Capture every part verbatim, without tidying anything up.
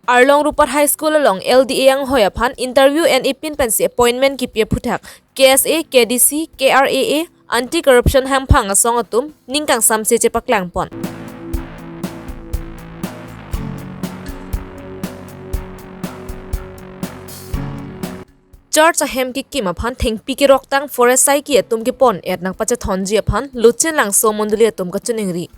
Arlong Rupat High School along L D A anghoi aphan interview en-e pin pensi appointment kipi aphuthak K S A, K D C, K R A A, Anti Corruption Hamphang asong atum ning kangsamse chepaklang pon. Church ahem kikim aphan thengpi keroktang forest saiki atum kepon et nangpachethonji aphan Luchin Langso mondoli atum kachiningri.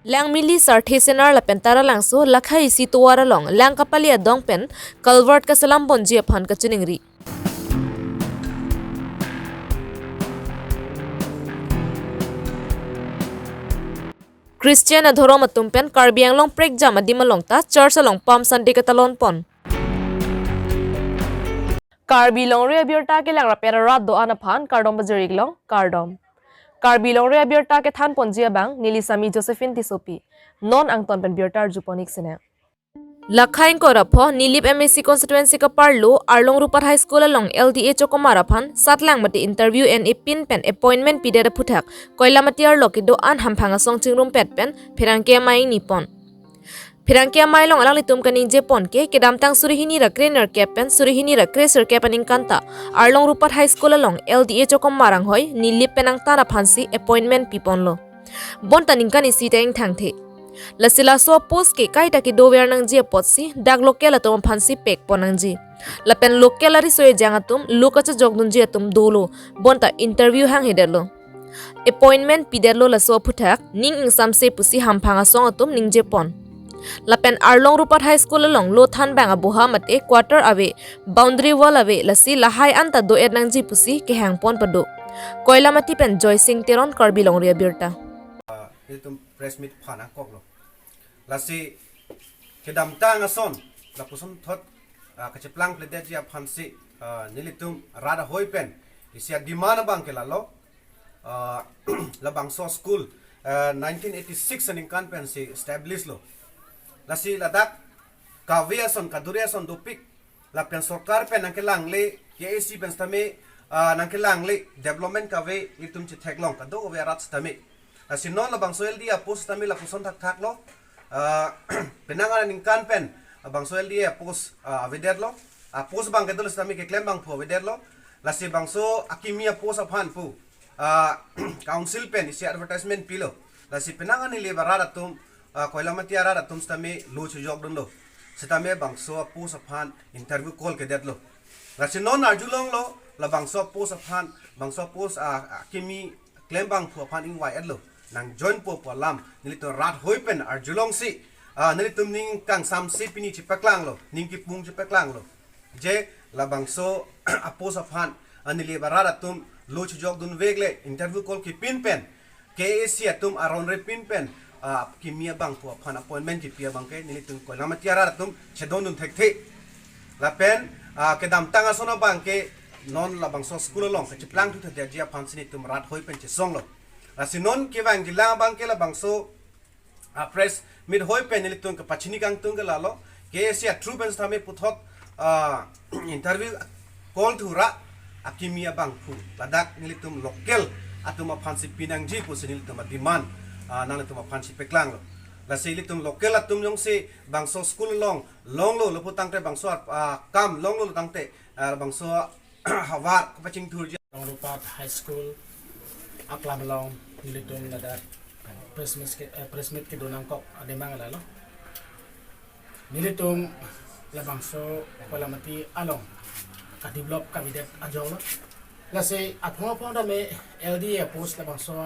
Langmili Sarthe Senar lapen Tara Langso lakhai isi tovar along lang kapali adong pen culvert kaselam ponji aphan kachiningri. Christian adhorom atum pen Karbi Anglong prekjam adim along ta church along Palm Sunday katalon pon. Karbi Longri Abirta kelang rapet arat do-an aphan kardom pajir-ik long, kardom. Karbi Longri Abirta kethan ponji abang neli Sami Josephine Tissopi. Non angton pen birta arju pon-ik sinang. Lakhai ingkoi ra pho Nilip M A C constituency kaparlo Arlong Rupat High School along L D A chokomar aphan satlang mate interview en-e pin pen appointment pidet aphuthak Koilamati arlo kedo-an Hamphang asong chingrumpet pen pherangke amei ingni pon. Pherangke amei along alanglitum kaningje pon ke kedamtang suri hini ra krenerkep pen suri hini ra kresirkep aningkan ta Arlong Rupat High School along L D A chokomar anghoi Nilip Penangtan aphansi appointment piponlo. Bonta ningkan isi ta ingthangthe. Lasi laso apost ke kaita kedover nangji apotsi dak local atum aphansi pek pon nangji. Lapen local ariso ejang atum lo kachojokdunji atum dolo. Bonta interview hanghe detlo. Appointment pi detlo laso aphuthak ning ingsamse pusi Hamphang asong atum ningje pon. Lapen Arlong Rupat High School along lo thanbang aboha mate quarter ave, boundary wall ave, lasi lahai anta do-et nangji pusi kehang pon pado. Koilamati pen Joy Singh Teron, Karbi Longri Abirta. Ah, itum press meet aphan nangkoklo. Lasi kedamtang ason, lapuson thot, ah, kacheplang pledetji aphansi, ah, nelitum rat ahoi pen isi ademand abang ke lalo, ah, labangso school, ah, nineteen eighty-six aningkan pensi establish lo. Lasi ladak kave ason, kadure ason dopik, lapen sorkar pen nangkelangle, K A C pen sitame, ah, nangkelangle development kave itum chetheklong kadokave arat sitame. Lasi non labangso L D A apost sitame lapuson thakthaklo. Ah, penang aningkan pen labangso L D A apost, ah, avedetlo. Apost abang kedo sitame keklem abangphu avedetlo. Lasi bangso akimi apost aphan pu, ah, council pen isi advertisement pilo. Lasi penang anile ba rat atum, ah, Koilamati arat atum sitame lo chojokdunlo. Sitame bangso apost aphan interview call kedetlo. Lasi non arjulonglo, labangso apost aphan, bangso apost, ah, akimi klem abangphu aphan ingvai-etlo. Nang join po pu alam nelitum rat ahoi pen arjulongsi, ah, nelitum ning kangsamse pini chepaklanglo, ning kipung chepaklanglo. Je labangso apost aphan, ah, neli ba rat atum lo chojokdun vekle interview call kipin pen, K A C atum aron repin pen, ah, akimi abangphu aphan appointment kipi abang ke nelitum Koilamati arat atum chedondun thekthe. Lapen, ah, kedamtang ason abang ke non labangso school along kacheplang thuthedetji aphansi nelitum rat ahoi pen chesonglo. Lasi non kevang kelang abang ke labangso, ah, press meet ahoi pen nelitum kapachini kangtung ke lalo, K A C a-through pen sitame puthot, ah, interview call thu ra akimi abangphu ladak nelitum local atum aphansi pinangji pusi nelitum ademand, ah, nanglitum aphansi paklanglo. Lasi ilitum local atum jongsi bangso school along longlo, lapu tangte bangso, ah, kam longlo tangte, ah, bangso havar kapachingthurji. Arlong Rupat High School aklam along nelitum ladak press meet ke, eh, press meet kedo nangkok adim abang lalo. Nelitum labangso Koilamati along kadevelop kavedet ajok lo. Lasi aphong aphong tame L D A apost labangso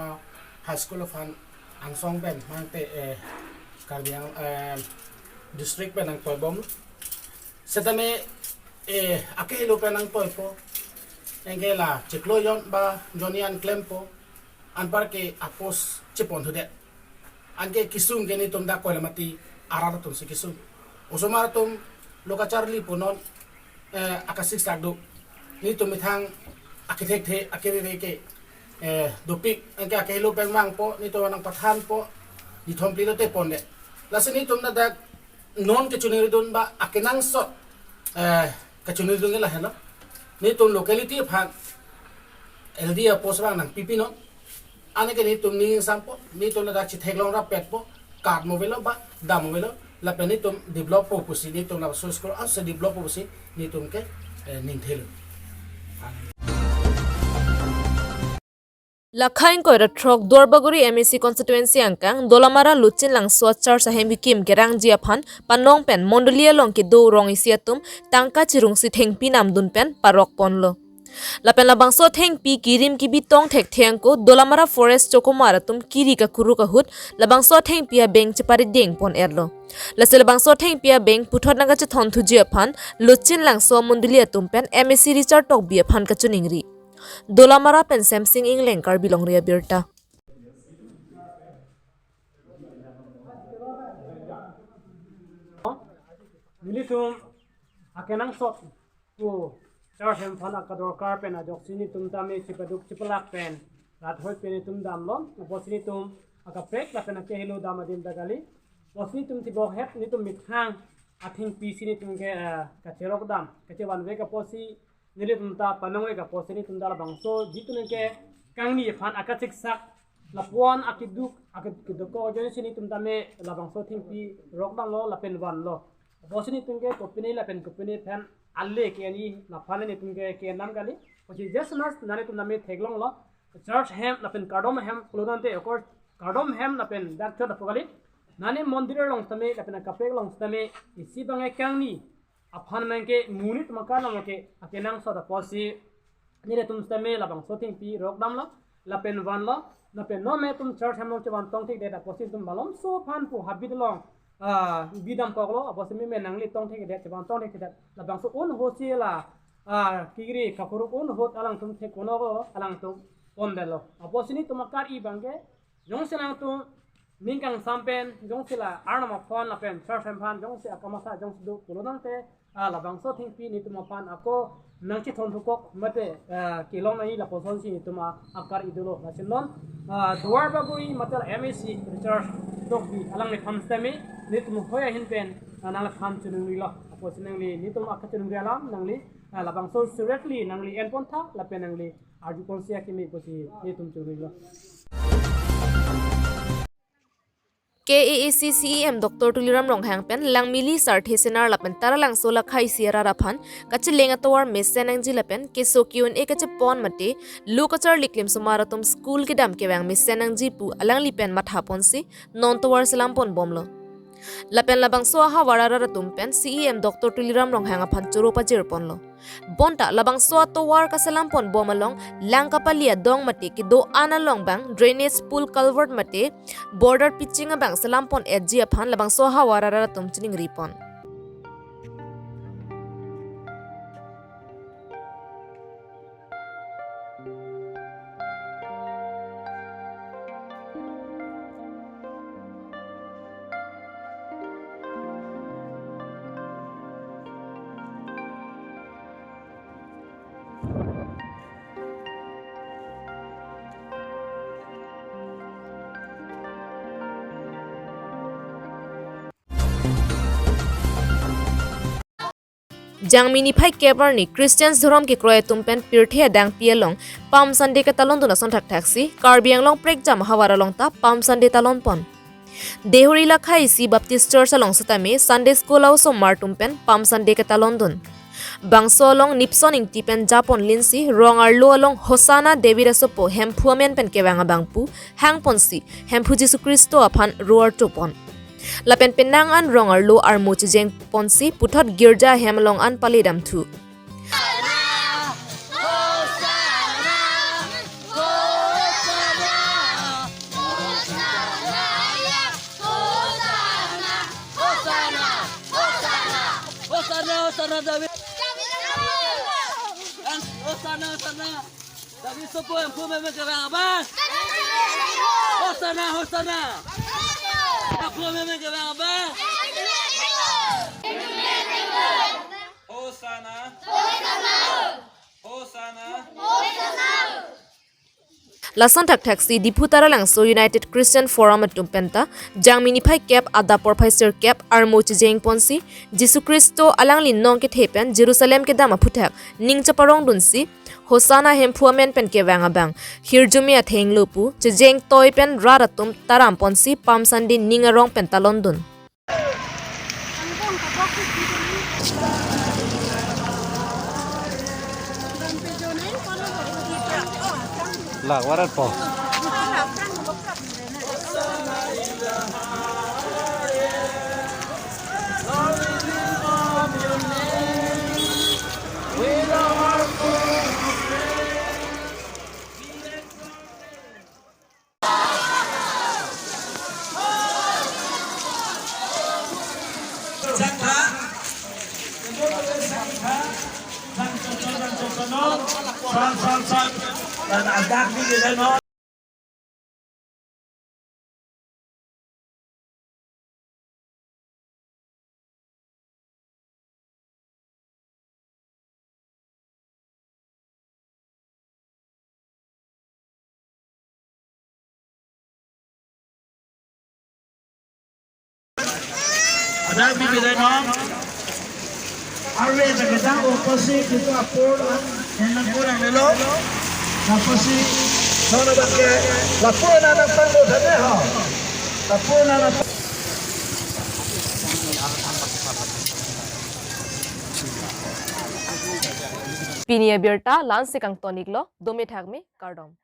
high school aphan angsong pen mangte, eh, Karbi Ang-, eh, district pen nangtoibomlo. Setame, eh, akehelo pen nangtoipo. Anke la chiklo jon ba jon an klempo. Anparke apost chepon thudet. Anke kesung ke nelitum dak Koilamati arat atumsi kesung. Osomar atum lo kacharli pu non, eh, akasik sak do. Nelitum methang akethekthe akerere ke, eh, dopik, anke akehelo pen vangpo, nelitum nangpathanpo, nithom phli lote pondet. Lasi nelitum ladak non kachiningridun ba akenangsot, eh, kachiningridun ke lahenlo. Nelitum locality aphan L D A post abang nangpipinon. Anke netum ning sampo, netum ladak chitheklong rapetpo, card mo avelo ba, dam mo avelo, lapen netum develop po pusi netum la source ko ase develop po pusi netum ke, eh, ning thelo. Lakha ingkoi ra throk Duarbagori M A C constituency angkang Dolamara Luchin Langso Church ahem kikim kerangji aphan panong pen mondoli along kedo rong isi atum tangka chirungsi thengpi namdun pen parok ponlo. Lapen labangso thengpi kirim kibi tong thekthe angko Dolamara Forest chokomar atum kiri kakuruk ahut labangso thengpi abeng cheparideng pon erlo. Lasi labangso thengpi abeng puthot nangkachethon thuji aphan Luchin Langso mondoli atum pen M A C Richard Tokbi aphan kachiningri. Dolamara pen Semsing Ingleng, Karbi Longri Abirta. Nelitum akenangsot pu church hem aphan akadorkar pen ajoksi netum tame chipaduk chipalak pen rat hoi pen netum damlo, apotsi netum akaprek lapen akehelo dam adim ta kali. Apotsi netum thibok het netum methang athengpi si netum ke, eh, kacherok dam, kachevanvek apotsi nelitum ta panongvek apotsi netum ta labangso jitu neke kangni aphan akachiksak lapuan akeduk, akeduk ko ajoine si netum tame labangso thengpi rok damlo lapen vanlo. Apotsi netum ke kopine lapen kopine aphan ale ke ani laphan netum ke kenam kali. Apotsi just mas netum tame theklonglo. Church hem lapen kardom hem pulo tangte, of course, kardom hem lapen dak chot apo kali. Nane mondir along tame lapen akaprek along tame isi bang kangni aphan nangke monit maka nangke akenangsot apotsi nelitum tame labangso thengpi rok damlo lapen vanlo, lapen non netum church hem along chevan tong thekdet apotsi netum malomso aphan pu habit along, ah, bidam koklo, apotsi meme nangli tong thekdet, chevan tong thekdet, labangso un ahutsi la, ah, kiri kakuruk un ahut alangtum thekonoklo, alangtum pondetlo. Apotsi netum akar-i bang ke jongsi alangtum ning kangsam pen, jongsi la Arnam aphon lapen church hem aphan jongsi akamasa jongsi do pulo tangte, ah, labangso thengpi netum aphan ako nangchethon thukok mate, ah, kelong nangji lapuson si netum a-, akar-i dolo. Lasi non, ah, Duarbagori mate M A C Richard Tokbi alangliphan tame netum hoi ahin pen, ah, nangliphan chiningrilo. Apotsi nangli netum akachiningri alam nangli, ah, labangso directly nangli enpontha lapen nangli arjuponsi akimi pusi netum chiningrilo. K A A C C E M Doctor Tuliram Ronghang pen Langmili Sarthe Senar lapen Taralangso Lakha isi arat aphan kacheleng atovar mesen nangji lapen keso ke-un-e kachepon mate lo kacharli klim osomar atum school kedam kevang mesen nangji pu alangli pen mathaponsi non tovar selam ponbomlo. Lapen labangso ahavar arat atum pen C E M Doctor Tuliram Ronghang aphan choro pajirponlo. Bonta labangso atovar kaselam ponbom along lang kapali adong mate kedo-an along bang drainage, pool culvert mate border pitching abang selam pon-etji aphan labangso ahavar arat atum chiningripon. Jangmi niphai kep arni Christians dhorom kekroi atum pen pirthe adangpi along Palm Sunday ketalondun ason thakthaksi Karbi Anglong prekjam ahavar along ta Palm Sunday talonpon. Dehori Lakha isi Baptist Church along setame Sunday School a-osomar atum pen Palm Sunday ketalondun. Bangso along Nipson Ingti pen japon linsi rong arlo along Hosanna David asopo Hemphu amen pen kevang abang pu hangponsi Hemphu Jisu Khristo aphan ro artopon. Lapen penang an rong arlo armu chejengponsi puthot girja ahem along an pale damthu. Hosanna, Hosanna, David. Hosanna, Hosanna. David asopo Hemphu amen pen kevang abang. Hosanna, Hosanna. Hemphu amen pen kevang abang. Hosanna. Hosanna. Lason thakthaksi Diphu Taralangso United Christian Forum atum penta Jangmi niphai kep adap porphai sirkep armo chejeng ponsi Jisu Khristo alangli nong kethe pen Jerusalem kedam aphuthak ning chaparong dunsi Hosana Hemphu amen pen kevang abang hirjume athenglo pu chejeng toi pen rat atum taram ponsi Palm Sunday ning arong pen talon dun. Lak warat po. Sang, sang, sang. Dan adak di kita no. Adak bibida non. Arve ta kedang o pasi kita apor an henang kurang lelo. Lapusi non abangke lapu nana pangdo thane ho. Lapu nana. Pini abirta la-ansi kangton-iklo, dome thakme, kardom.